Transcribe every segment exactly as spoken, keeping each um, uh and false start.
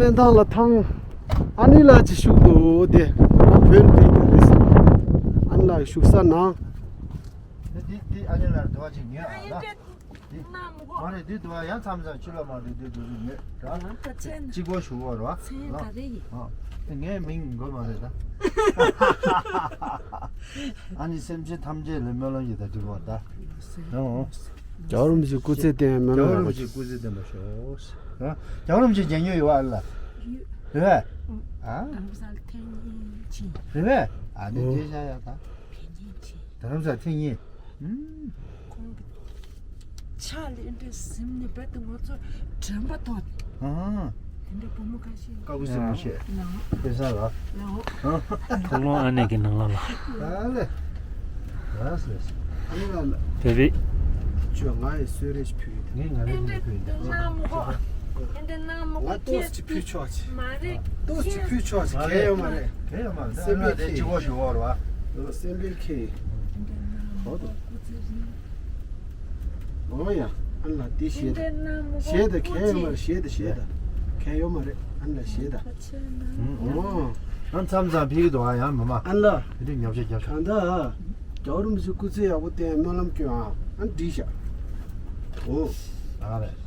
སྨན་ཐང་ལ་ཐང་། ཨ་ནི་ལགས་ཅིག་བཞུགས་འདུག་དེ་ང་བོད་ལ་བསྡད་ཀྱི་རེད་ཟེར། ཨ་ནི་ལགས་བཞུགས་ས་ནང་། དེ་དེ་དེ་ཨ་ནི་ལགས་འདུག་ཅིག་ཉོས་ཨ་ལ། དེ་མ་རེད་དེ་འདུག་ཡང་མཚམས་མཚམས་ཕྱི་ལོགས་མ་རེད་དེ་འདུག་འདུག་ཉོས་ར། ང་ད་ཚན་གཅིག་པོ་བཞུགས་པ་ར། ཚན་ག་རེ་ཡིན། ཨ་ངའི་མིང་དགོས་མ་རེད་ད། ཨ་ནི་སེམས་ཅན་ཐམས་ཅད་ལ་སྨོན་ལམ་ཡོད་ད་འདུག་བ་ད། ཨོ། རྒྱལ་བ་རིན་པོ་ཆེ་སྐུ་ཚེ་བརྟན། སྨོན་ལམ་ཡག་པོ་བྱེད། རྒྱལ་བ་རིན་པོ་ཆེ་སྐུ་ཚེ་བརྟན་པར་ཤོག་རྒྱལ་བ་རིན་པོ་ཆེ་མཇལ་མྱོང་ཡོད་པ་ཨ་ལ། ཡོད། རེད་པས། ཨ། རྡ་རམ་ས་ལ་ཐེངས་གཉིས་ཕྱིན། རེད་པས། ཨ་ནི་ཨོ། བསྡད་བཞག་ཡག་ད། ཐེངས་གཉིས་ཕྱིན། རྡ་རམ་ས་ཐེངས་གཉིས། ཨུམ། ཁོང་གི་ཕྱག་ལས་འདྲ་ཟིན་ནས་རྦད་དེ་ང་ཚོ་དྲན་པ་ཐོག་ཨ། དེ་འདྲ་བུ་མོ་ཁ་ཤས། ཀ་ཀུ་སི་མི་ཤེས། ལའོ། དེ་ས་ལ། ལའོ། ཐུགས་སློང་ཨ་ནེ་གི་ནང་ལ་ལ། ད་ལེ། ལ་སི་ལ་སི། ཨ་ནེ་ལ་ལ། དེ་རེད། ཁྱོད་ང་ཡི་གསོལ་རས་ཕུལ། ངས་ང་ལ་ཨེ་འདྲ་ནས་ཕུལ་ཡིན་ད། ནང་མོ་ཧོ། ཨེ་འདྲ་ནང་མོ་ང་ཧོ་ཏོག་ཙམ་ཕུལ་ཆོག་ཅིག་མ་རེད། ཏོག་ཙམ་ཕུལ་ཆོག་ཅིག་གལ་ཡོད་མ་རེད། གལ་ཡོད་མ་རེད། སེམས་པའི་ཁེ་ཡིན། སེམས་པའི་ཁེ་ཡིན། ཨེ་འདྲ་ནང་མོ་ཧོ་ཏོག་ཙམ་རིང་། ཨོ་ཡ། ཨ་ལ་དེ་ཞེས་ད། ཞེས་ད་གལ་ཡོད་མ་རེད། ཞེས་ད་ཞེས་ད། གལ་ཡོད་མ་རེད། ཨ་ལ་ཞེས་ད། ཨོ། ཨ་མཚམས་མཚམས་ཕིག་གི་འདུག་ཨ་ཡང་མ་མ། ཨ་ལ། དེ་དུས་ཉོབ་ཤ་རྒྱབ་ཤ། ད་ལྟ། རྒྱལ་བ་རིན་པོ་ཆེ་སྐུ་ཚེ་ཡག་པོ་བརྟན། སྨོན་ལམ་སྐྱོན་ཨ། ཨ་འགྲིག་ཤག་ཨོ། ཨ་རེད།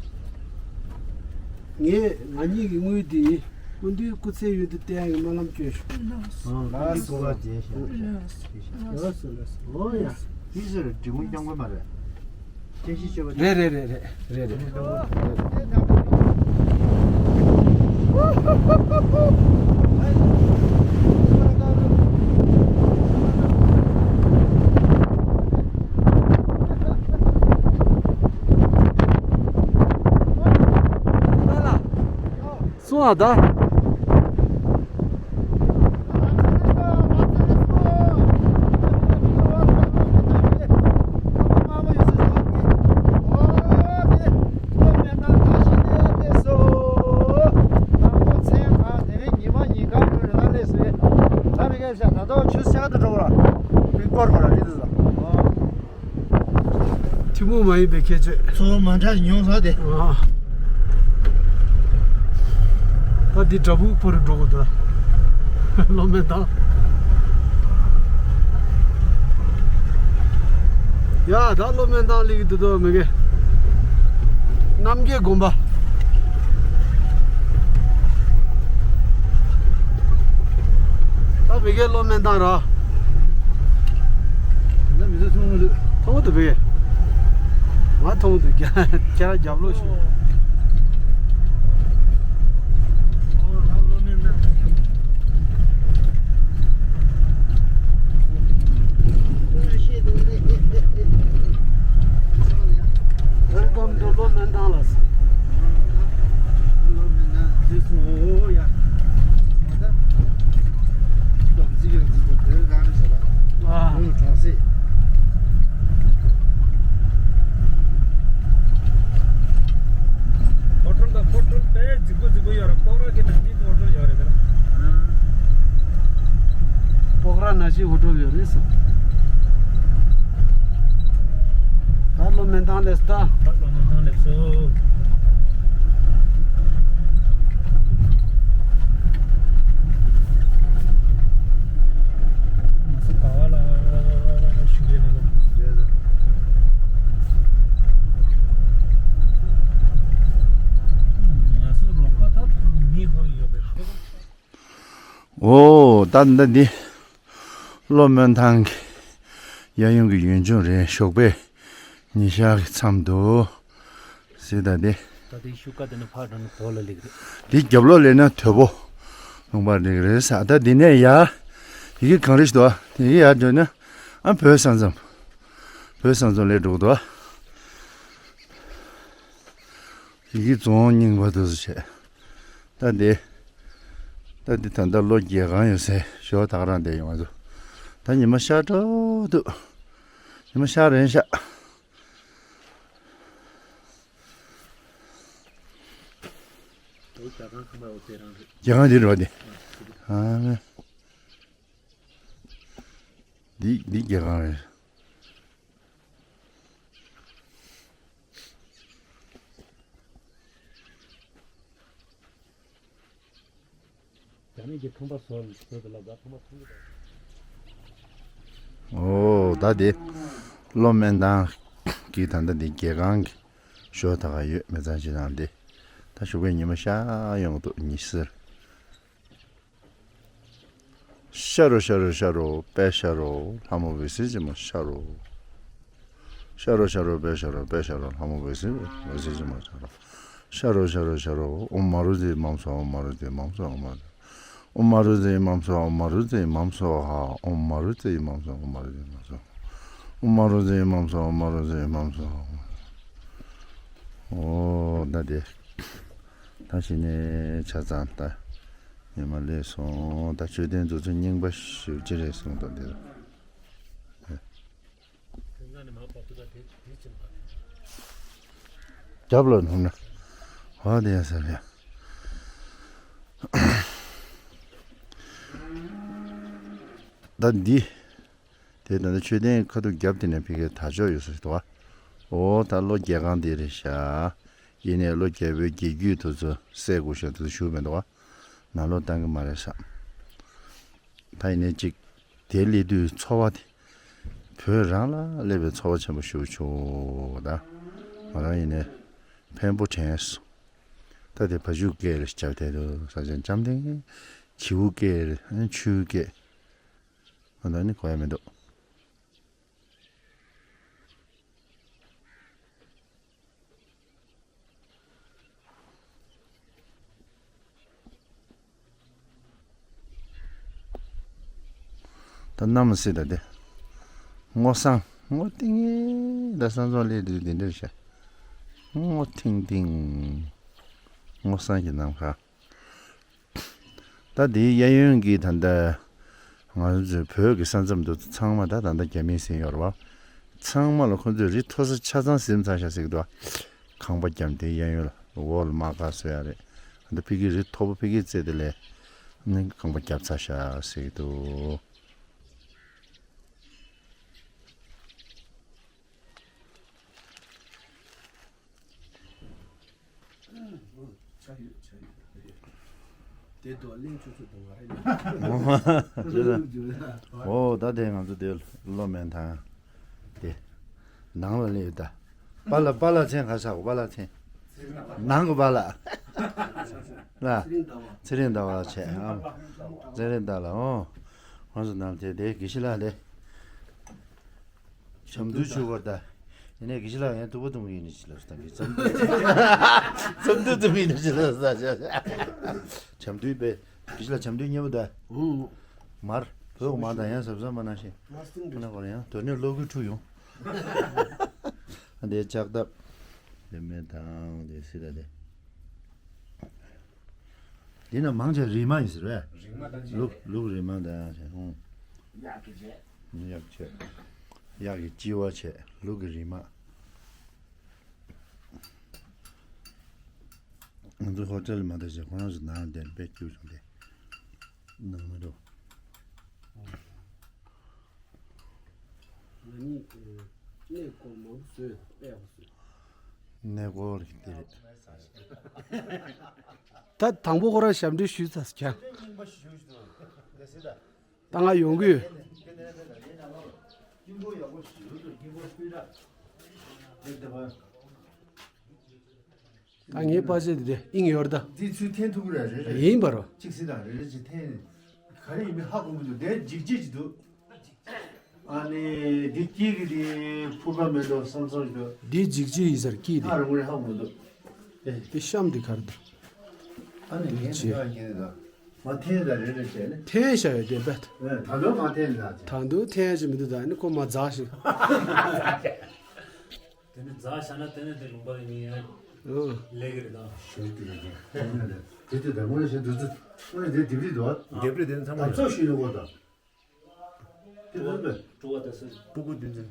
ངས་ང་གཉིས་ཀྱི་དངུལ་འདི། སྐུ་མདུན་སྐུ་ཚེ་ཡུན་དུ་བརྟན་ཡོད་སྨོན་ལམ་སྐྱོན་ཞུ། ལགས་སོ། ལགས་སོ། ལགས་སོ། ལགས་སོ། ལགས་སོ། ཨོ་ཡ། དེ་ཟེར་འབྲི་གུང་སྐྱབས་མགོན་མ་རེད། སྐྱབས་ཤིག་ཆེ་བ་རེད། རེད་རེད་རེད་རེད། རེད་རེད། སོང་ཨ་ད། ཐུན་མོང་མ་ཡིན་པའི་ཁྱད་ཆོས། ཚོར་བ་མ་འདྲ་ཞིག་མྱོང་ས་དེ། ཨ། ད་འདི་བྲག་ཕུག་བར་འགྲོ་དགོས་འདུག་ལོ་སྨོན་ཐང་། ཡ་ད་ལོ་སྨོན་ཐང་སླེབས་ཀྱི་འདུག་དོ་མི་དགེ། རྣམ་རྒྱལ་དགོན་པ། ད་མི་དགེ་ལོ་སྨོན་ཐང་ར། ད་མི་ཚོ་མཐོང་གི་འདུག་མཐོང་གི་འདུག་བས། ང་མཐོང་གི་འདུག་ཁྱེད་རང་རྒྱབ་ལོག་ཞུ། Welcome to ལོ་སྨོན་ཐང་ལགས། ལོ་སྨོན་ཐང་། ཨ། ཧོ་ཊེལ་དང་ཧོ་ཊེལ་དཔེ་རྫིག་པོ་རྫིག་པོ་ཡོད་རེད། སྤོག་ར་གི་ནང་བཞིན་ཧོ་ཊེལ་ཡོད་རེད་ཟེར། སྤོག་ར་ནང་བཞིན་ཧོ་ཊེལ་ཡོད་རེད་ཟེར། ད་ལོ་སྨོན་ཐང་སླེབས་ད། ད་ལོ་སྨོན་ཐང་སླེབས་སོང་། ང་ཚོ་ག་བ་ལ་བཞུགས་ཡོད་ན་ལ། ང་ཚོ་རོགས་པ་ད་མི་ཧོན་ཡོད་པའི་ཁོ། ཨོ། ད་ད་འདི་ལོ་སྨོན་ཐང་གི་གཡས་གཡོན་གྱི་ཡུལ་ལྗོངས་རེད། ཞོགས་པའི་ཉི་ཤར་གྱི་མཚམས་འདུག་ཟེར་ད་དེ། ད་དེ་ཤུག་ཀ་དེ་ནི་ཕར་འགྲོ་ན་དོ་ལ་སླེབས་རེད། དེ་རྒྱབ་ལོགས་སླེབས་ན་དོལ་པོ་ལུང་པ་སླེབས་རེད་ཟེར། ད་དེ་ནས་ཡར་ཡི་གེ་གངས་རི་ཞིག་འདུག་དེ་གི་ཡར་འགྲོ་ན་ཨ་བོད་ས་མཚམས། བོད་ས་མཚམས་སླེབས་འགྲོ་གི་འདུག་ཡི་གེ་རྫོང་རྙིང་པ་འདུག་ཟེར་བྱས། ད་དེ། ད་དེ་ད་ལྟ་ལོ་རྒྱལ་ཁང་ཡོད་སའི་ཞོ་ད་ག་རང་བསྡད་ཡོང་བ་འདུག་ད་ཉི་མ་ཤར་འགྲོ་འདུག་ཉི་མ་ཤར་རན་ཤག་རྒྱལ་ཁང་འདི་རེད་པ་འདི། ཨ། འདི་འདི་རྒྱལ་ཁང་རེད། ཨ་ནི་གི་ཁང་པ་བཟོ་བཟོ་དེ་ལ་ད་ཁང་པ་ཚང་གི་ད། ཨོ་ད་དེ་བློ་སྨོན་ཐང་གི་ད་ལྟ་འདི་རྒྱལ་ཁང་གི་ཞོ་ད་ག་ཡོད་མི་ཚང་ཞིག་དང་དེ་ད་ཞོགས་པའི་ཉི་མ་ཤར་ཡོང་འདུག་ཉི་ཟེར། ཤར་རོ་ཤར་རོ་ཤར་རོ་དཔལ་ཤར་རོ་ལྷ་མོ་འོད་ཟེར་ཆེན་མོ་ཤར་རོ། ཤར་རོ་ཤར་རོ་དཔལ་ཤར་རོ་དཔལ་ཤར་རོ་ལྷ་མོ་འོད་ཟེར་འོད་ཟེར་ཆེན་མོ་ཤར་རོ། ཤར་རོ་ཤར་རོ་ཤར་རོ། ཨོཾ་མ་རུ་ཏི་མམ་སྭ་ཨོཾ་མ་རུ་ཏི་མམ་སྭ་ཨོཾ་མ་རུ་ཏི། ཨོཾ་མ་རུ་ཏི་མམ་སྭ་ཨོཾ་མ་རུ་ཏི་མམ་སྭ་ཧཱ། ཨོཾ་མ་རུ་ཏི་མམ་སྭ་ཨོཾ་མ་རུ་ཏི་མམ་སྭ། ཨོཾ་མ་རུ་ཏི་མམ་སྭ་ཨོཾ་མ་རུ་ཏི་མམ་སྭ། ཨོ་ད་དེ་ད་ཞིག་ནས་ཆ་ཚང་ད་ཉི་མ་ལས་སོང་ད་མཆོད་རྟེན་འདི་ཚོ་རྙིང་པ་ཞེ་པོ་ཅིག་རེད་གསུངས་ད་འདི་ལ། རྒྱབ་ལ་ནུབ་ན་བ་དེ་ཡང་ཟེར་ཡ། ད་འདི་དེ་ད་ནི་མཆོད་རྟེན་ཁ་ཐུག་རྒྱབ་དེ་ནས་ཕ་གིར་དར་ལྕོག་ཡོད་ས་ཞིག་འདུག་བ། འོ་ད་ལོ་རྒྱལ་ཁང་དེ་རེད་ཤག་ཡིན་ནའི་ལོ་རྒྱལ་པོའི་རྒྱལ་རྒྱུད་དེ་ཚོ་སྲས་སྐུ་ཞབས་དེ་ཚོ་བཞུགས་མི་འདུག་བ། ནང་ལོགས་བཏང་གི་མ་རེད་ཤག་ད་ཡིན་ནའི་ཅིག་དེ་སླེབས་དུས་ཚོར་བ་དེ་བོད་རང་ལ་སླེབས་པའི་ཚོར་བ་ཆེན་པོ་ཞིག་བྱུང་ད། ང་རང་ཡིན་ནའི་འཕན་པོ་དྲན་སོང་། ད་དེ་བ་ཕྱུགས་སྐད་རེ་བྱ་དེ་དུ་ས་ཆ་འཇམ་ཐིང་བྱིའུ་སྐད་རེ་ཆུའི་སྐད། ང་ད་ནི་གོ་ཡ་མི་འདུག་ད་གནམ་སྲིད་ད་དེ། སྔོ་སང་སྔོ་ཐིང་ངེ་ད་ས་མཚམས་སླེབས་དུས་དེ་འདྲ་བྱ། སྔོ་ཐིང་ཐིང་། སྔོ་སང་གི་ནམ་མཁའ། ད་དེའི་གཡས་གཡོན་གྱི་ད་ལྟ་ང་ཚོའི་བོད་ཀྱི་ས་མཚམས་འདི་ཚང་མ་ད་ད་ལྟ་རྒྱ་མིས་ཟིན་ཡོད་རེད་བ། ཚང་མ་ལ་ཁོ་ཚོས་རི་མཐོ་ས་ཆ་ཚང་ཟིན་ཚར་ཤག་ཟེར་གི་འདུག་བ། ཁང་པ་བརྒྱབ་དེ་གཡས་གཡོན་ལ་འོག་ལ་དམག་སྒར་བཟོ་ཡ་རེད། ད་ཕ་གི་རི་མཐོ་པོ་ཕ་གི་རྩེ་དེ་ལས་ནི་ཁང་པ་བརྒྱབ་ཚར་ཤག་ཟེར་གི་འདུག་ཆ་ཡོད་ཆ་ཡོད། དེ་དུ་གླེང་ཆུ་ཚོད་དུ་ང་རེ་ལ། ཨོ་ད་དེ་ང་ཚོ་དེ་བློ་མེད་ཐང་དེ་ནང་ལ་སླེབས་ད། པཱ་ལགས་པཱ་ལགས་མཚན་ག་ས་གོ་པཱ་ལགས་མཚན། ནང་གི་པཱ་ལགས་ལ། ཚེ་རིང་ཟླ་བ་བྱས་ཨ། ཚེ་རིང་ཟླ་ལ་ཨོ། ང་ཚོ་ནང་དེ་དེ་དགེ་བཤེས་ལགས་དེ། བྱམས་མདུན་ཆུ་བར་ད། ཡིན་ནའི་དགེ་བཤེས་ལགས་ཡང་དུ་བ་དུ་མ་ཡིན་ནི་ཅི་ལ་ད་གི་བྱམས་མདུན། བྱམས་མདུན་དུ་མ་ཡིན་ནི་ཅི་ལ་ད་བྱམས་མདུན་པས་དགེ་བཤེས་ལགས་བྱམས་མདུན་མཉེས་པོ་ད། ཨུ། མར་བོད་མ་དང་ཡང་ཟབ་ཟབ་མ་ན་ཤེས། མ་སྟིང་ཁོ་ན་གོ་ཡང་དོ་ནས་ལོ་གུ་ཁྲུ་ཡོང་། འདི་ལྕགས་ཐབ། འདི་མེ་དང་འདི་སི་ད་འདི། འདི་ན་མང་ཆེ་རིལ་མ་ཡིན་ཟེར་བས། རིལ་མ་དང་ལུག་ལུག་རིལ་མ་དང་ཧུང་། གཡག་གི་བྱས། གཡག་བྱས། གཡག་གི་ལྕི་བ་བྱས་ལུག་གི་རིལ་མ། ང་ཚོ་ཧོ་ཊེལ་མ་གཏོགས་བྱས་ཁོ་རང་ཚོ་ནང་དེར་དཔེ་སྐྱིད་བྱུང་སྟེ། ནང་མི་འགྲོ། ང་གཉིས་ཀྱིས་གནས་སྐོར་མང་པོ་བཟོས་དཔེ་ཡག་པོ་བཟོས། གནས་སྐོར་གྱི་དེ་རེད། ད་དང་པོ་ཁོ་རང་ཞབས་འདྲེན་ཞུས་ཚར་ཀྱང་། ད་ང་ཡོང་གི་ཡོད། ད་ངའི་པ་ཆེ་དེ་དབྱིངས་ཡོད་ད། འདི་ཚུལ་འཐེན་ཐུབ་ཀྱི་རེད་རེད་རེད། ཡིན་པར། གཅིག་སྲིད་དང་རེ་རེ་ཅིག་འཐེན། ག་རེ་ཡིན་མིན་ཧ་གོ་མི་འདུག་དེ་འཇིགས་བྱེད་ཅིག་འདུག་ཨ་ནི་འདི་དཀྱིལ་གྱི་དེ་ཕུར་པ་མེད་འགྲོ་བསམ་བསམ་ཞིག་འདུག་འདི་འཇིགས་བྱེད་ཡིན་ཟེར་དཀྱིལ་དེ། ཨ་རུང་རེ་ཧ་གོ་མི་འདུག་དེ་གཤམ་དེ་ག་རེ་འདུག་ཨ་ནི་འདི་ངས་ཅི། འདི་ག་རེ་འདུག་མ་འཐེན་ད་རེ་རེ་བྱས་ནས། འཐེན་བཞག་ཡོད་དེ་བས། ད་དུང་མ་འཐེན་ད། ད་དུང་འཐེན་ཅི་མི་འདུག་ད་ནི་ཁོ་མ་འཛག་ཞིག་དེ་ནི་འཛག་བཞག་ན་དེ་ནི་དེ་ལུང་པ་ཡིན་ཡང་ཨོ། ལས་ཀྱི་རེད་ད། ཞོལ་གྱི་རེད་ཀྱི། དེ་དེ་ད་དངོས་གནས་བཤད་འདུག་ཚུལ་དངོས་གནས་དེ་དེབ་རིགས་འདུག་ཨ། དེབ་རིགས་དེ་ནི་ཚང་མ་ད་ཡོད། ཚོགས་ཞུས་ཡོད་གོ་ད། དེ་ལོས་པས། ཀྲུ་བ་དེ་སུ། སྤུ་གུ་འདི་ཚོ།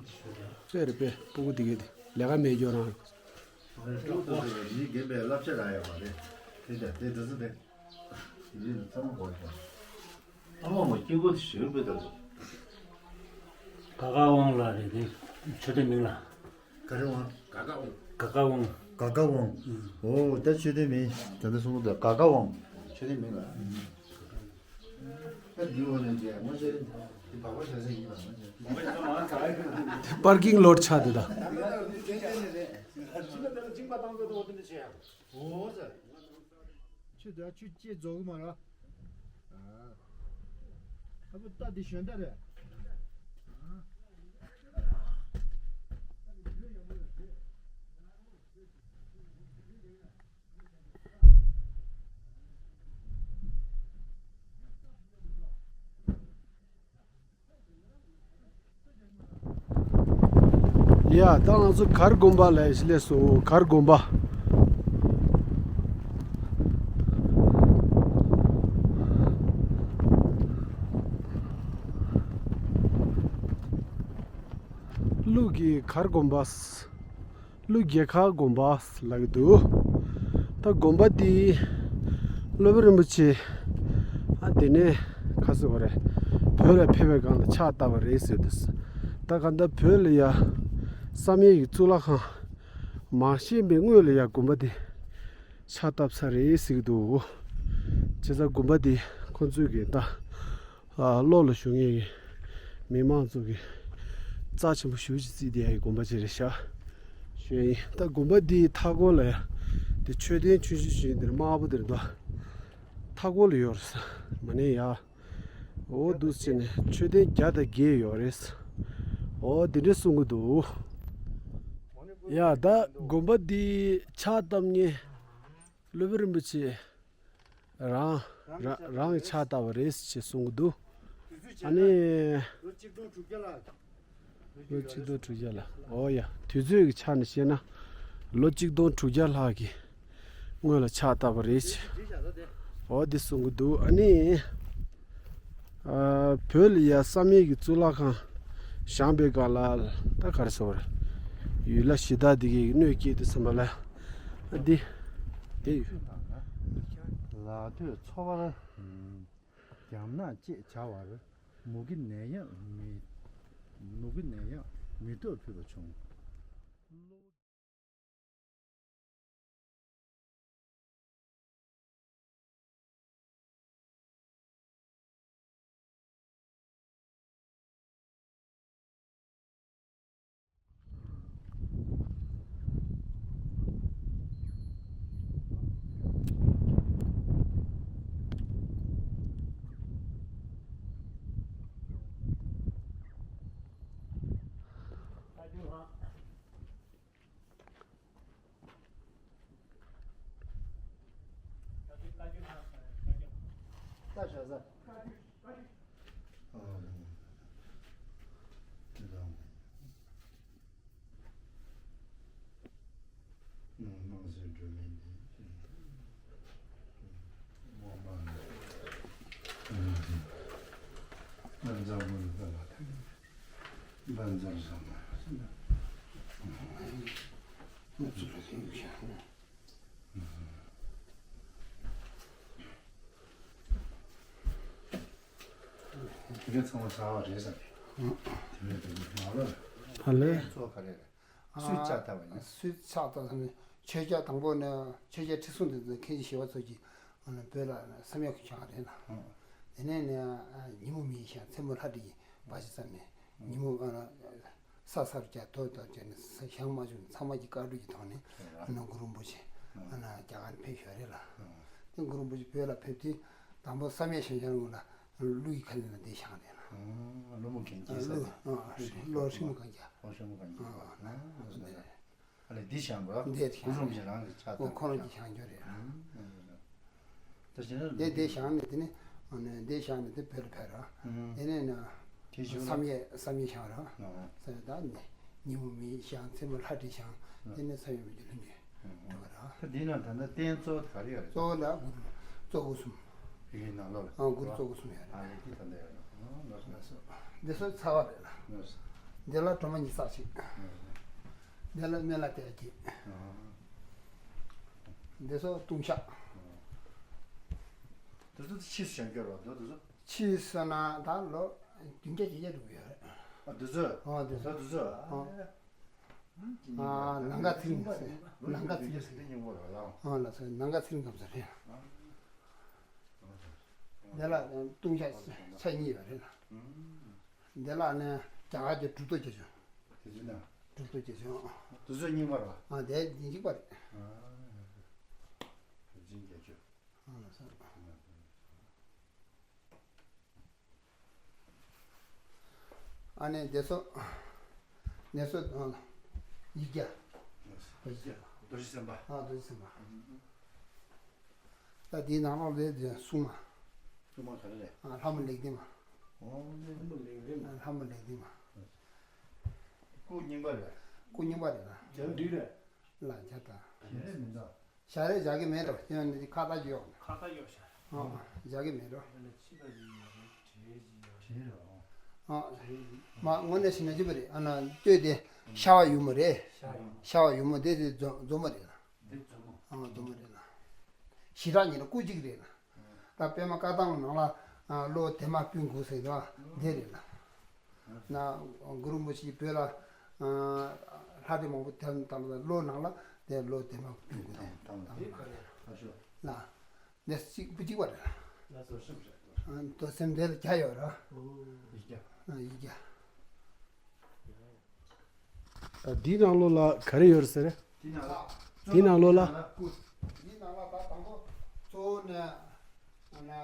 དཔེ་རེད་པས་སྤུ་གུ་དེ་གས་དེ་ལས་ཀ་མེད་རྒྱུ་རང་རེད། ཀྲུ་བ་དེ་མི་རྒན་པའི་བསླབ་བྱ་རག་ཡོད་མ་རེད། དེ་ད་དེ་འདུག་ཚུལ་དེ། དེ་ཚང་མ་གོ་ཡོད། ཨ་མ་མ་སྐྱིད་པོ་དེ་ཞོལ་པས་ད་ཚོ། ཀ་ཀ་དབང་ལགས་རེད་དེ། མཆོད་རྟེན་མིང་ལ། ག་རེ་དབང་། ཀ་ཀ་དབང་། ཀ་ཀ་དབང་། ཀ་ཀ་དབང་། ཨོ་ད་མཆོད་རྟེན་མིང་ད་ལྟ་གསུང་གི་འདུག་ཀ་ཀ་དབང་། མཆོད་རྟེན་མིང་ལ། པར་ཀིང་ལོཊ་ཆགས་འདུག་ད། ཆུ་དེ་ཆུ་སྐྱེས་རྫོགས་གི་མ་རེད། ཨ་ཕོ་རྟ་དེ་ཞོན་རྟ་རེད། ཡ། ད་ང་ཚོ་གར་དགོན་པ་ལ་སླེབས་སོང་། གར་དགོན་པ། ཀླུ་གི་གར་དགོན་པ། ཀླུ་རྒྱལ་ཁ་དགོན་པ་ལབ་ཀྱི་འདུག་ད་དགོན་པ་འདི་སློབ་དཔོན་རིན་པོ་ཆེ་ཨ་དེ་ནས་ཁ་སོ་བ་རེད། བོད་ལ་ཕེབས་པའི་སྒང་ལ་ཕྱག་བཏབ་པ་རེད་ཟེར་འདུག་ད་ག་ད་བོད་ལ་ཡ་བསམ་ཡས་ཀྱི་གཙུག་ལག་ཁང་མ་བཞེངས་པའི་སྔོན་ལ་ཡ་དགོན་པ་འདི་ཕྱག་བཏབ་ས་རེད་ཟེར་གྱི་འདུག་བྱས་ཙང་དགོན་པ་འདི་ཁོ་ཚོས་ཀྱི་ད། ཨ་ལོགས་ལ་བཞུགས་མཁན་གྱི་མི་མང་ཚོ་གི་རྩ་ཆེན་པོ་ཞེ་པོ་ཅིག་བརྩིས་བསྡད་ཡ་གི་དགོན་པ་ཅིག་རེད་ཤག་ཞུ་ཡ་ཡིན། ད་དགོན་པ་འདིའི་མཐའ་སྐོར་ལ་ཡ་དེ་མཆོད་རྟེན་ཆུང་ཆུང་ཞིག་འདིར་དམར་པོ་དེར་འདུག་མཐའ་སྐོར་ལ་ཡོད་རེད་ས། མ་ནས་ཡ། འོ་འདུག་ཟེར་ནས་མཆོད་རྟེན་བརྒྱ་དང་བརྒྱད་ཡོད་རེད། འོ་དེ་འདྲས་གསུང་གི་འདུག་ཡ། ད་དགོན་པ་འདི་ཕྱག་བཏབ་མཁན་སློབ་དཔོན་རིན་པོ་ཆེ་རང་རང་རང་གི་ཕྱག་བཏབ་པ་རེད་ཅེས་གསུང་གི་འདུག་ཨ་ནི་ལོ་གཅིག་སྟོང་དྲུག་བརྒྱ་ལྷག་ལོ་གཅིག་སྟོང་དྲུག་བརྒྱ་ལྷག་འོ་ཡ། དུས་ཚོད་ཀྱི་ཆ་ནས་བཤད་ན་ལོ་གཅིག་སྟོང་དྲུག་བརྒྱ་ལྷག་གི་སྔོན་ལ་ཕྱག་བཏབ་པ་རེད་ཅེས་འོ་འདི་གསུང་གི་འདུག་ཨ་ནི་ཨ་བོད་ལ་ཡ་བསམ་ཡས་ཀྱི་གཙུག་ལག་ཁང་བཞེངས་པའི་སྒང་ལ་ད་ག་རེ་ཟེར་བ་རེད། ཡུལ་ལྷ་གཞི་བདག་འདི་གའི་གནོད་སྐྱེལ་དུས་ཙམ་པ་ལ་ཨ་འདི་དེ་ཡོད། ལ་ཐོད་འཚོ་བར་རྒྱམ་ནག་ཅེས་བྱ་བར། མུ་གེ་ནད་ཡམས་མི། མུ་གེ་ནད་ཡམས་མི་ཐོག་ཕུལ་བ་བྱུང་། དེ་ག་ཚང་མ་ཚར་བ་རེད་བསམ་གི། དེ་མེད་དུ་མ་ལོ། ཧ་ལས། གཙོ་བོ་ག་རེ་རེད། སུས་ཕྱག་བཏབ་པ་ཡིན། སུས་ཕྱག་བཏབ་ཟེར་ན་ཆོས་རྒྱལ་དང་པོ་ནས་ཆོས་རྒྱལ་ཁྲི་སྲོང་ལྡེ་བཙན་མཁན་ཆེན་ཞི་བ་འཚོ་གིས་བོད་ལ་བསམ་ཡས་ཁུལ་བྱུང་བ་རེད་ན། དེ་ནས་ནས་ཉིན་མོ་མི་ཡི་ཞིང་མཚན་མོ་ལྷ་འདྲེ་ཡི་བ་ཞིག་བསམ་ནས་ཉིན་མོ་ས་སར་རྒྱ་ཐོ་དང་བཅས་ནས་ཞང་མ་བྱུང་ཚང་མ་གྱི་བཀའ་སྒྲུབ་ཀྱི་ཐོག་ནས་ཨ་ནི་གུ་རུ་རིན་པོ་ཆེ་ཨ་ནི་རྒྱ་གར་ཕེབས་ཞོར་རེད་ལ། དེ་གུ་རུ་རིན་པོ་ཆེ་བོད་ལ་ཕེབས་དུས་དང་པོ་བསམ་ཡས་ཞིང་ཞལ་ངོས་ལ་ཀླུ་ཡི་ཁ་ལས་ལ་འདི་ཞང་རེད་ལ། ཀླུ་མོ་གན་རྐྱལ་ས་ཀླུ་ཀླུ་ཧྲིལ་མོ་གན་རྐྱལ། ཀླུ་ཧྲིལ་མོ་གན་རྐྱལ། ཨ་ལས་འདི་ཞང་གོ། འདི་ཞང་གུ་རུ་རིན་པོ་ཆེ་རང་གི་ཕྱག་ཁོ་ཁོ་རང་གི་ཞང་ཞོར་རེད་ལ། ད་བྱས་ན་དེ་དེ་བཞག་ནས་དེ་ནི་ཨ་ནི་དེ་བཞག་ནས་དེ་བོད་ལ་ཕེབས་ར། ཨུམ། དེ་ནས་ན་དེ་བཞུགས་ན་བསམ་ཡས་བསམ་ཡས་བཞག་ར། ཨ། བསམ་ཡས་ད་ནི་ཉིན་མོ་མི་ཞང་མཚན་མོ་ལྷ་འདྲེ་ཞང་། ཨ། དེ་ནས་བསམ་ཡས་མི་འདི་ལྷུན་གྱིས་ཨུམ། གྲུབ་པ་ར། ད་འདི་ན་ད་ལྟ་རྟེན་གཙོ་བོ་ག་རེ་ཡོད་རེད། གཙོ་བོ་ལ་གུ་རུ་གཙོ་འཁོར་གསུམ། ཡུལ་ནང་ལོགས་ལ། ཨ་གུ་རུ་གཙོ་འཁོར་གསུམ་ཡོད་རེད། ཨ་ཡེ་དེ་ད་ལྟ་ཡོད་རེད། ཨ་ལགས་སོ། ལགས་སོ། འདི་ཚོ་ཚ་བ་རེད་ལ། ལགས་སོ། འདི་ལ་སྒྲོལ་མ་ཉི་ཤུ་རྩ་གཅིག་ལགས་སོ། འདི་ལ་སྨན་བླ་གཏེར་གཅིག་ཨ། འདི་ཚོ་ལྟུང་བཤགས། དེ་ཚོ་ཕྱིས་སུ་བྱ་འགྱུར་བ་འདུག་དེ་ཚོ། ཕྱིས་སུ་ན་ད་ལོ་བདུན་བརྒྱ་བརྒྱད་བརྒྱ་འགྲོ་གི་ཡོད་རེད། ཨ་དེ་ཚོ། ཨ་དེ་ཚོ། ད་དེ་ཚོ། ཨ། ཨ་ནང་ག་ཚིག་ནས་ཟེར། ནང་ག་ཚིག་ནས་ཟེར། ཨ་ལགས་སོ། ནང་ག་ཚིག་ནས་སྐབས་སུ་རེད། འདི་ལ་ལྟུང་བཤགས་ཆ་གཉིས་ཡོད་རེད་ལ། ཨུམ། འདི་ལ་ནི་རྒྱ་གར་གྱི་གྲུབ་ཐོབ་རྒྱ་ཆུང་། དེ་ཚོའི་ནང་། གྲུབ་ཐོབ་རྒྱ་ཆུང་། དེ་ཚོ་རྙིང་པ་རེད་བ། ཨ་དེ་ཡིན་གཅིག་པ་རེད། ཨ་རིག་འཛིན་རྒྱ་ཆུང་། ཨ་ལགས་སོ། ཨ་ནི་དེ་ཚོ་ནས་སོ་ཡིག་བརྒྱ། ཡིག་བརྒྱ། རྡོ་རྗེ་སེམས་དཔའ། ཨ་རྡོ་རྗེ་སེམས་དཔའ། ད་དེའི་ནང་ལོགས་ལས་དེ་སྲུང་མ། སྲུང་མ་ག་རེ་རེད། ཨ་ལྷ་མོ་ལེགས་ལྡན་མ། ཨོ་ལྷ་མོ་ལེགས་ལྡན་མ། ཨ་ལྷ་མོ་ལེགས་ལྡན་མ། སྐུ་རྙིང་པ་རེད། སྐུ་རྙིང་པ་རེད་ལ། རྒྱ་འདུས་རེད། ལ་རྒྱ་དང་། ཞལ་རས་མི་འདུག་ཞལ་རས་བཞག་གི་མེད་རོ། དེ་ཡང་འདི་ཁ་བཏགས་ཀྱི་ཡོག་ཁ་བཏགས་ཡོག་ཤ། ཨ་བཞག་གི་མེད་རོ། ཨ་མ་དངོས་གནས་ཤི་ན་ཅི་པ་རེད། ཨ་ན་ལྟོས་དེ་ཤ་བ་ཡུ་མོ་རེད། ཤ་བ་ཡུ་མོ་དེ་དེ་རྫོ་རྫོ་མོ་རེད་ལ། འདི་རྫོ་མོ། ཨ་རྫོ་མོ་རེད་ལ། ཞི་དྲག་ཉིད་ལ་སྐུ་གཅིག་རེད་ལ། ད་པད་མ་བཀའ་ཐང་ནང་ལ་ཨ་བློ་དེ་མ་སྤུན་དགུ་ཟེར་དོ། འདི་རེད་ལ། ན་གུ་རུ་མོ་ཆེ་བོད་ལ་ཨ་ལྷ་རིགས་མང་པོ་དེ་དང་ལ་བློ་ནང་ལ་དེ་བློ་དེ་མ་སྤུན་དགུ་དེ་དང་ལ། ལ་ནས་གཅིག་པུ་གཅིག་པ་རེད་ལ། ཨ་དོ་སེམས་དེ་ལ་རྒྱ་ཡོད་ར། ཨ་ཡིག་རྒྱ། འདིའི་ནང་ལོགས་ལ་ག་རེ་ཡོད་རེད་ཟེར། འདིའི་ནང་ལོགས་ལ། འདིའི་ནང་ལ་ད་དང་པོ་གཙོ་བོ་ནི་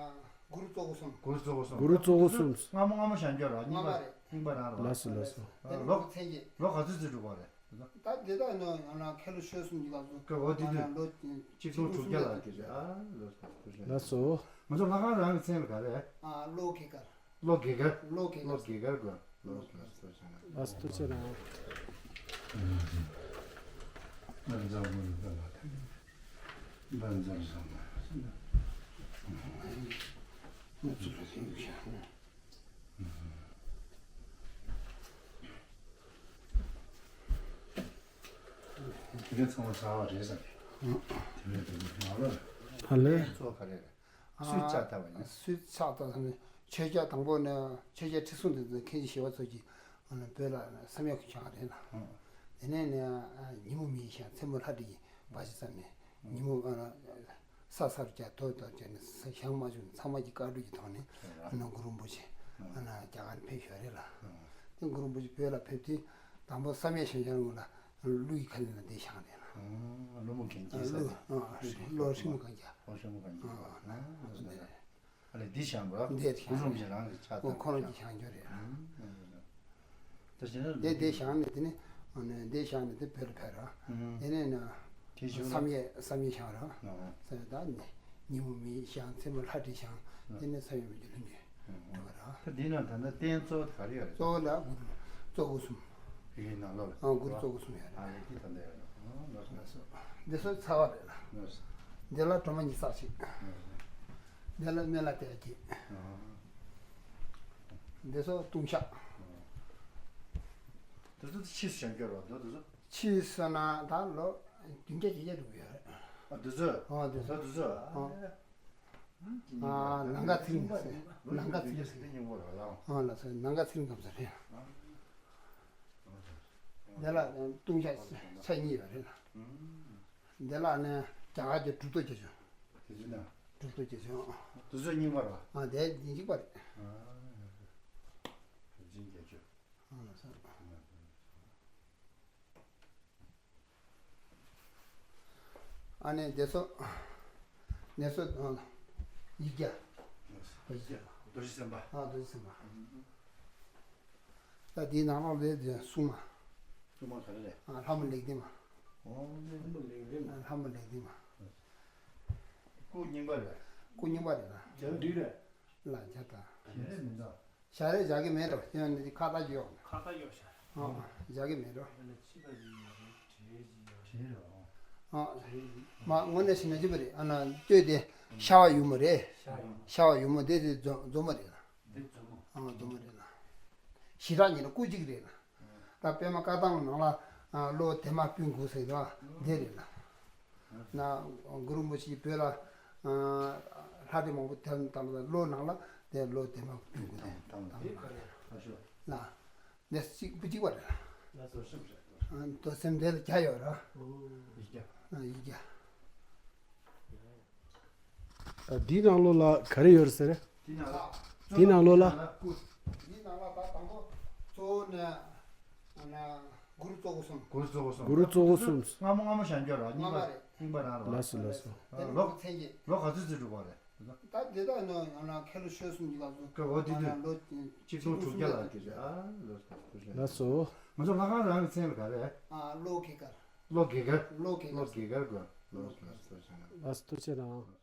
གུ་རུ་གཙོ་བོ་གསུམ། གུ་རུ་གཙོ་བོ་གསུམ། གུ་རུ་གཙོ་བོ་གསུམ། སྔ་མོ་སྔ་མོ་བྱང་ཆུབ་ར་རྙིང་པ་རྙིང་པ་རང་ར། ལགས་སོ་ལགས་སོ། ལོ་ལོ་ག་ཚོད་ཚོད་འགྲོ་བ་རེད། ད་དེ་དག་ནི་ཁ་ལོ་ཤོད་གསུམ་གྱི་སྐབས་སུ་སྐབས་འོ་དེ་དུས་ལོ་ཆིག་སྟོང་དྲུག་བརྒྱ་ལ་གི་རེད། ཨ་ལགས་སོ། ང་ཚོ་ལྷ་ཁང་རང་གི་མཚན་ལ་ག་རེ། ཨ་བློ་དགེ་དཀར། བློ་དགེ་དཀར། བློ་དགེ་དཀར། བློ་དགེ་དཀར་དགོན། བློ་དགེ་དཀར་དགོན། ལགས་སོ་ཐུགས་རྗེ་གནང་། དེ་ག་ཚང་མ་ཚར་བ་རེད་ཟེར། དེ་ནས་དེ་ནས་ང་ལ་ཧ་ལས། གཙོ་བོ་ག་རེ་རེད། སུས་ཕྱག་བཏབ་པ་ཡིན། སུས་ཕྱག་བཏབ་ཟེར་ན་ཆོས་རྒྱལ་དང་པོ་ནས་ཆོས་རྒྱལ་ཁྲི་སྲོང་ལྡེ་བཙན་མཁན་ཆེན་ཞི་བ་འཚོ་གིས་བོད་ལ་བསམ་ཡས་ཁུལ་བྱུང་བ་རེད་ལ། དེ་ནས་ནས་ཉིན་མོ་མིའི་ཞིང་མཚན་མོ་ལྷ་འདྲེ་ཡིས་འབའ་ཞིག་བསམ་ནས་ཉིན་མོ་ས་སར་བརྒྱབ་དོ་དོར་བརྒྱབ་ནས་ཞིང་མ་བྱུང་ཚང་མ་གྱི་བཀའ་བགྲོས་ཀྱི་ཐོག་ནས་གུ་རུ་རིན་པོ་ཆེ་རྒྱ་གར་ཕེབས་ཞོར་རེད་ལ། དེ་གུ་རུ་རིན་པོ་ཆེ་བོད་ལ་ཕེབས་དུས་དང་པོ་བསམ་ཡས་ཞིང་ཞལ་ངོས་ལ། ཀླུ་ཡི་ཁ་ལས་ན་འདི་བཞེངས་རེད་ལ། ཀླུ་མོ་གན་རྐྱལ་ས་རེད། ཀླུ་ཧྲིལ་མོ་གན་རྐྱལ། ཀླུ་ཧྲིལ་མོ་གན་རྐྱལ། ཨ་ལས་འདི་བཞེངས་པ། འདི་བཞེངས་ཀུན་འཛོམས་ཀྱི་རང་གི་ཕྱག་ཏུ་ཁོ་རང་གི་བཞེངས་རྒྱུ་རེད། ད་བཞེངས་ན་འདི་འདི་བཞེངས་ནས་དེ་ནས་འདི་བཞེངས་ནས་དེ་བོད་ལ་ཕེབས་ར། དེ་ནས་ན་བསམ་ཡས་བསམ་ཡས་བཞེངས་ར། ཟེར་ད་ནི་ཉིན་མོ་མིའི་ཞིང་མཚན་མོ་ལྷ་འདྲེ་བཞེངས། དེ་ནས་བསམ་ཡས་མི་འགྱུར་ལྷུན་གྱིས། འགྲོ་བ་ར། ད་འདི་ན་ད་ལྟ་རྟེན་གཙོ་བོ་ག་རེ་ཡོད་རེད། གཙོ་བོ་ལ་གུ་རུ་གཙོ་བོ་གསུམ། ཡི་གེའི་ནང་ལོགས་ལ། ཨ་གུ་རུ་གཙོ་བོ་གསུམ་ཡོད་རེད། ཨ་ལས་འདི་ད་ལྟ་ཡོད་རེད། ཨ་ལགས་སོ། འདི་ཚོ་ཚ་བ་རེད་ལ། ལགས་སོ། འདི་ལ་སྒྲོལ་མ་ཉེར་གཅིག་ལགས་སོ། འདི་ལ་སྨན་བླ་བདེ་བ་བརྒྱད། ཨ་འདི་ཚོ་ལྟུང་བཤགས། ཨ་འདི་ཚོ་ཕྱིས་སུ་བྱང་སྐྱོར་བ་འདུག་འདི་ཚོ། ཕྱིས་སུ་ན་ད་ལོ་བདུན་བརྒྱ་བརྒྱད་བརྒྱ་འགྲོ་གི་ཡོད་རེད། ཨ་འདི་ཚོ། ཨ་འདི་ཚོ། ཨ་འདི་ཚོ། ཨ། ཨ་ལང་ཀ་ཚེ་རིང་ཟེར། ལང་ཀ་ཚེ་རིང་ཟེར། ཨ་ལགས་སོ། ལང་ཀ་ཚེ་རིང་སྐམ་ས་རེད། འདི་ལ་ལྟུང་བཤགས་ཆ་གཉིས་ཡོད་རེད། འདི་ལ་ནི་རྒྱ་གར་གྱི་གྲུབ་ཐོབ་རྒྱ་ཆུང་། གྲུབ་ཐོབ་རྒྱ་ཆུང་། དེ་ཚོ་རྙིང་པ་རེད། ཨ་དེ་རྙིང་པ་རེད། རིག་འཛིན་རྒྱ་ཆུང་། ཨ་ལགས་སོ། ཨ་ནི་དེ་ཚོ་ནས་སོ་ཡིག་བརྒྱ། ཡིག་བརྒྱ། རྡོ་རྗེ་སེམས་དཔའ། ཨ་རྡོ་རྗེ་སེམས་དཔའ། ད་དེའི་ནང་ལོགས་ལས་དེ་སྲུང་མ། སྲུང་མ་ག་རེ་རེད། ཨ་ལྷ་མོ་ལེགས་ལྡན་མ། ཨོ་ལྷ་མོ་ལེགས་ལྡན་མ། ཨ་ལྷ་མོ་ལེགས་ལྡན་མ། སྐུ་རྙིང་པ་རེད། སྐུ་རྙིང་པ་རེད་ལ། རྒྱ་འདུས་རེད། ལ་རྒྱ་དང་། ཞལ་རས་མི་འདུག་ཞལ་རས་བཞག་གི་མེད་རོ། དེ་ཡང་ནི་ཁ་བཏགས་ཀྱི་ཡོག་ཁ་བཏགས་ཡོག་ཤ། ཨ་བཞག་གི་མེད་རོ། ཨ་མ་དངོས་གནས་ཤི་ན་ཅི་པ་རེད། ཨ་ན་ལྟོས་དེ་ཤ་བ་ཡུ་མོ་རེད། ཤ་བ་ཡུ་མོ་དེ་དེ་རྫོ་རྫོ་མོ་རེད་ལ། ཨ་རྫོ་མོ་རེད་ལ། ཞི་དྲག་ཉིད་ལ་སྐུ་གཅིག་རེད་ལ། ད་པད་མ་བཀའ་ཐང་ནང་ལ་བློ་དེ་མ་སྤུན་དགུ་ཟེར་དོ་འདི་རེད་ལ། ན་གུ་རུ་རིན་པོ་ཆེ་བོད་ལ་ལྷ་རིགས་མང་པོ་དེ་དང་བློ་ནང་ལ་དེ་བློ་དེ་མ་སྤུན་དགུ་དང་དང་ལ་ནས་གཅིག་པུ་གཅིག་པ་རེད་ལ། དོ་སེམས་དེ་ལ་རྒྱ་ཡོད་ར། ཡིག་བརྒྱ། ཡིག་བརྒྱ། འདིའི་ནང་ལོགས་ལ་ག་རེ་ཡོད་རེད་ཟེར། དེ་ནང་ལ། དེ་ནང་ལོགས་ལ། དེ་ནང་ལ་ད་དང་པོ་གཙོ་བོ་ནི་ཨ་ན་གུ་རུ་གཙོ་བོ་གསུམ། གུ་རུ་གཙོ་བོ་གསུམ། གུ་རུ་གཙོ་བོ་གསུམ། སྔ་མོ་སྔ་མོ་བྱང་ཆུབ་ར་རྙིང་པ། རྙིང་པ་རང་རེད་བ། ལགས་སོ་ལགས་སོ། ལོ་ག་ཚད་ཀྱི། ལོ་ག་ཚོད་ཚོད་འགྲོ་གི་རེད། ད་དེ་དག་ནི་ཨ་ན་ཁ་ལོ་ཤོ་གསུམ་གྱི་སྐབས་སུ། ཀ་འོ་དེ་དུས། ཨ་ན་ལོ་ཆིག་སྟོང་དྲུག་བརྒྱ་ལ་དེ་རེད། ཨ་ལོ་དྲུག་ཅུ་རེད། ལགས་སོ། ང་ཚོ་ལྷ་ཁང་རང་གི་མཚན་ལ་ག་རེ། ཨ་ལྷོ་དགེ་སྒར། ལྷོ་དགེ་སྒར། ལྷོ་དགེ་སྒར། ལྷོ་དགེ་སྒར་དགོན། ལྷོ་དགེ་སྒར། ལགས་སོ་ཐུགས་རྗེ་གནང་།